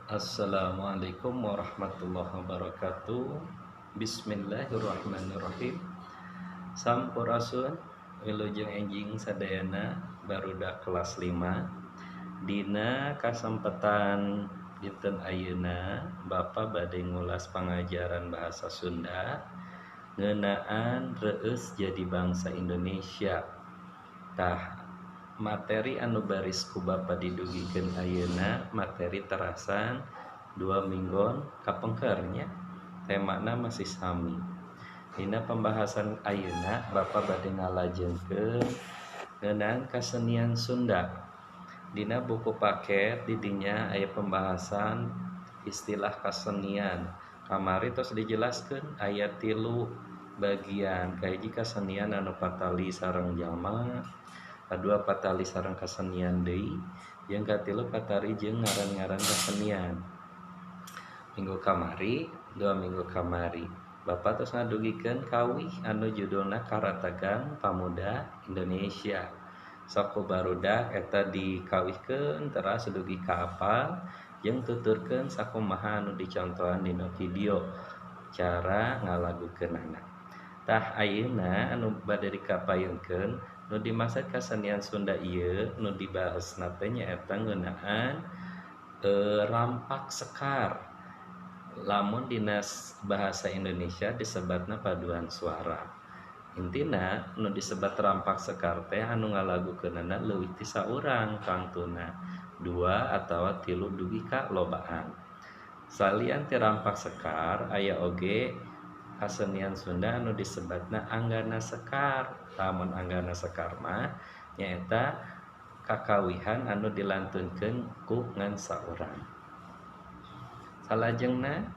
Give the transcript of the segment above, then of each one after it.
Assalamualaikum warahmatullahi wabarakatuh. Bismillahirrahmanirrahim. Sampurasun, wilujeng enjing sadayana barudak kelas 5. Dina kasempetan dinten ayeuna Bapak bade ngulas pangajaran bahasa Sunda ngeunaan reueus jadi bangsa Indonesia. Tah, materi anu baris ku Bapa didugikeun ayeuna materi terasan 2 minggon kapengker nya, temana masih sami. Dina pembahasan ayeuna Bapa bade ngalajengkeun ngeunaan kasenian Sunda. Dina buku paket di dinya aya pembahasan istilah kasenian. Kamari tos dijelaskeun aya 3 bagian. Kahiji kasenian anu patali sareng jalma, kadua patali sareng kasenian deui, jeung katilu patali jeung ngaran-ngaran kasenian. Minggu kamari, 2 minggu kamari, Bapak tos ngadugikeun kawih anu judulna Karatagan Pamuda Indonesia. Sok ku barudak eta dikawihkeun teras dugi ka apal jeung tuturkeun sakumaha anu dicontohan dina video cara ngalagukeunana. Tah ayeuna anu bade dikapayunkeun nu dimaksud kasenian Sunda ieu nu dibahasna teh nyaeta ngeunaan rampak sekar. Lamun dina bahasa Indonesia disebatna paduan suara. Intina nu disebat rampak sekar teh anu ngalagukeunana leuwih ti saurang tangtuna 2 atawa 3 dugi ka lobaan. Salian ti rampak sekar aya oge kasenian Sunda anu disebatna anggana sekar. Lamun anggana sekar mah nyaeta kakawihan anu dilantunkeun ku ngan saurang. Salajengna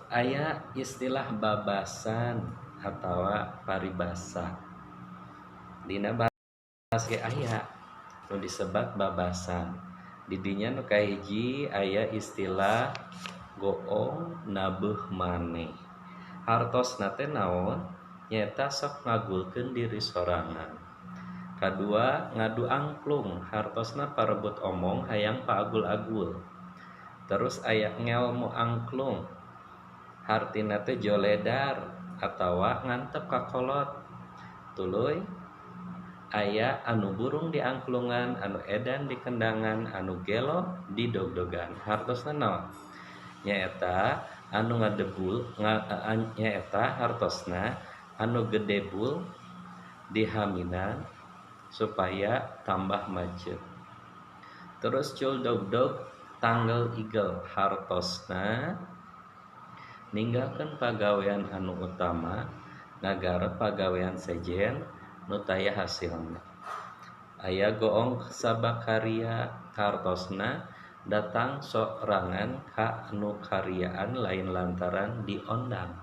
aya istilah babasan atawa paribasa. Dina bahasa ge aya nu disebat babasan. Di dinya nu kahiji aya istilah goong nabeuh maneh. Hartosna teh naon? Nyaeta sok ngagulkeun diri sorangan. Kadua ngadu angklung, hartosna parebut omong hayang paagul-agul. Terus aya ngelmu angklung, hartina teh joledar atawa ngantep ka kolot. Tuluy aya anu burung di angklungan, anu edan di kendangan, anu gelo di dogdogan. Hartosna naon? Nyaeta anu ngadebul, nyaeta hartosna anu gedebul dihaminan supaya tambah macet. Terus cul dogdog tanggal igel, hartosna ninggalkeun pagawean anu utama ngagarep pagawean sejen nu taya hasilna. Aya goong sabakaria, hartosna datang sorangan ka nu karyaan lain lantaran diondang.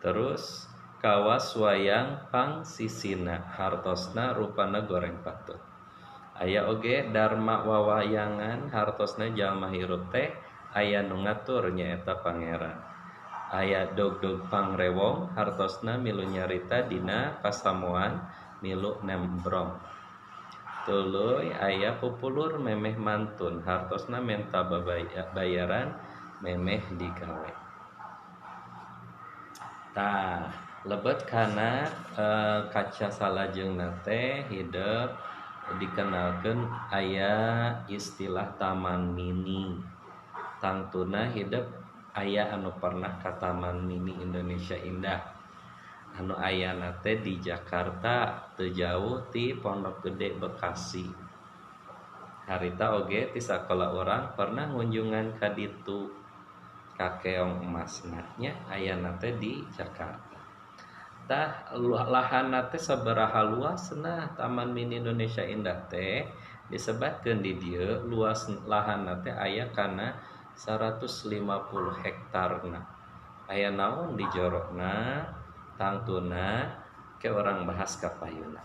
Terus kawas wayang pangsisina, hartosna rupana goreng patut. Aya oge dharma wawayangan, hartosna jalma hirup teh aya nu ngatur nyaeta pangeran. Aya dogdog pangrewong, hartosna milu nyarita dina pasamuan milu nembrong. Tuluy aya pupulur memeh mantun, hartosna menta bayaran memeh digawe. Tah, lebet kana kaca salajengna teh hidep dikenalkeun aya istilah taman mini. Tangtuna hidep aya anu pernah ka Taman Mini Indonesia Indah. Anu ayana teh di Jakarta, teu jauh ti Pondok Gede Bekasi. Harita oge ti sakola urang pernah ngunjungan ka ditu. Ka keong emasna nya ayana teh di Jakarta. Tah lahanna teh sabaraha luasna Taman Mini Indonesia Indah teh disebatkeun di dieu luas lahanna teh aya kana 150 hektarna. Aya naon di jorokna tangtuna ke orang bahas kapayuna.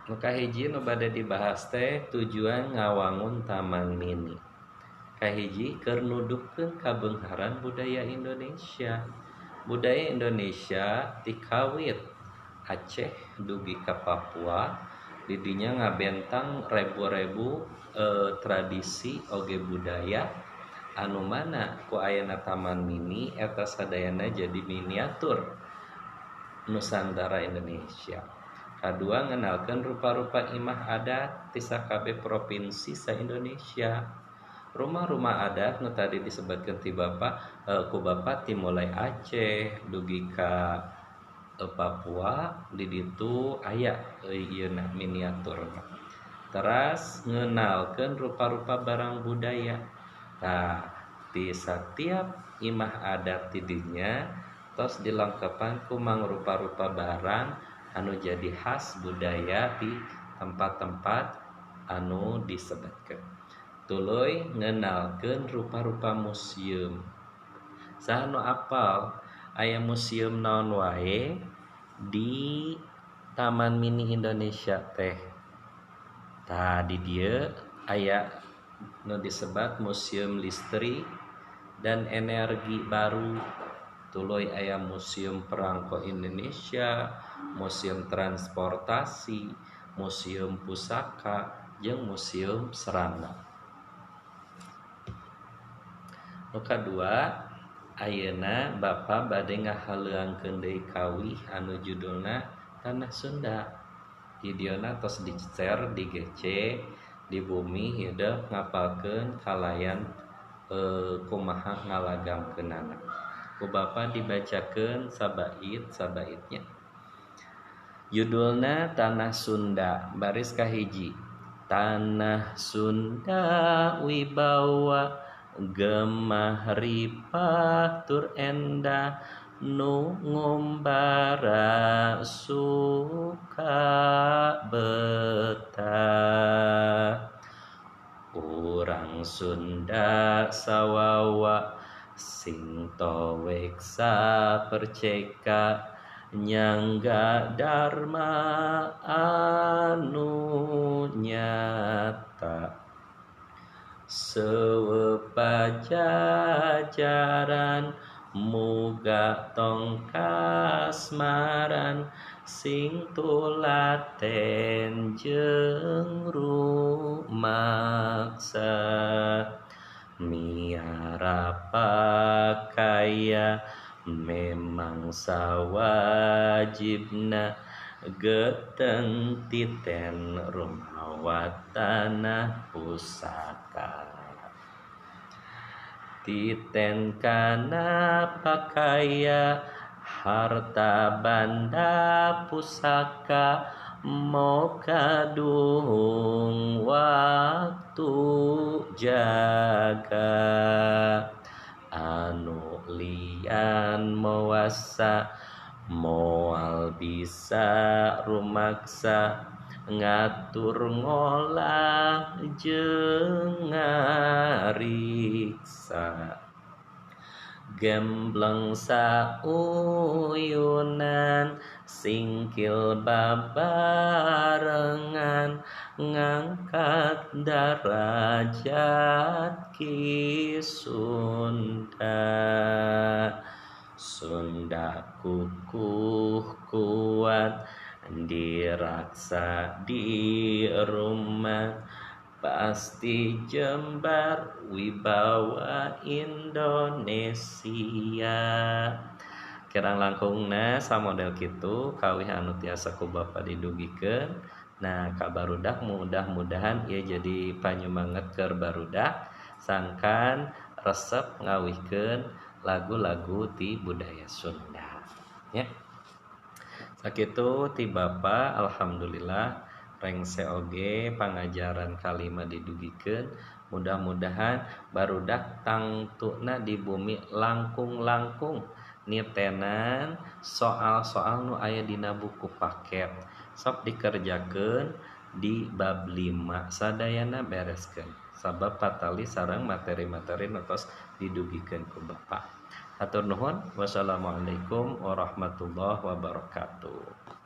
Nu kahiji nu bade dibahas teh tujuan ngawangun Taman Mini. Kahiji keur nuduhkeun kabeungharan budaya Indonesia. Budaya Indonesia tikawit Aceh dugi ka Papua Didinya ngabentang rebu-rebu tradisi oge budaya anu mana ku ayana Taman Mini eta sadayana jadi miniatur Nusantara Indonesia. Kadua ngenalkeun rupa-rupa imah adat ti sakabeh provinsi sa-Indonesia. Rumah-rumah adat nu tadi disebutkeun ti Bapak ku Bapak ti mulai Aceh dugi ka Papua di ditu aya ieuna miniaturna. Teras ngenalkeun rupa-rupa barang budaya. Tah di setiap imah adat ti dinya tos dilengkepan ku mangrupa-rupa barang anu jadi khas budaya di tempat-tempat anu disebutkeun. Tuluy ngenalkeun rupa-rupa museum. Saha nu apal aya museum naon wae di Taman Mini Indonesia teh. Tah di dieu aya nu disebat Museum Listrik dan Energi Baru. Tuluy aya Museum Perangko Indonesia, Museum Transportasi, Museum Pusaka, jeung Museum Serangga. Nu kadua ayeuna Bapa bade ngahaleuangkeun deui kawih anu judulna Tanah Sunda. Videona tos di-share di GC di bumi hidep ngapalkeun kalayan kumaha ngalagamkeunana. Ku Bapa dibacakeun sabait sabaitnya. Judulna Tanah Sunda, baris kahiji. Tanah Sunda wibawa gemah ripah tur endah nu ngumbara suka betah. Urang Sunda sawawa sing towek saperceka nyangga dharma anu nyata. Seueuh pajajaran muga tong kasmaran sing tulaten jeung rumaksa. Miara pakaya memang sawajibna geteng titen rumawat tanah pusaka. Titen kana pakaya harta banda pusaka moka duhung waktu jaga. Anu lian mewasa moal bisa rumaksa ngatur ngolah jeung ngariksa. Gembleng sauyunan singkil babarengan ngangkat darajat Ki Sunda. Sunda kukuh kuat diraksa di rumah pasti jembar wibawa Indonesia. Kirang langkungna samodel kitu kawih anu tiasa ku Bapa didugikeun. Nah ka barudak mudah-mudahan ieu jadi panyumanget keur barudak sangkan resep ngawihkeun lagu-lagu ti budaya Sunda ya. Sakitu ti Bapa, alhamdulillah rengse oge pangajaran kalima didugikeun. Mudah-mudahan barudak tangtuna di bumi langkung-langkung nitenan soal-soal nu aya dina buku paket sok dikerjakeun di bab 5 sadayana bereskeun sabab patali sareng materi-materi nu tos didugikeun ku Bapak. Hatur nuhun. Wassalamualaikum warahmatullahi wabarakatuh.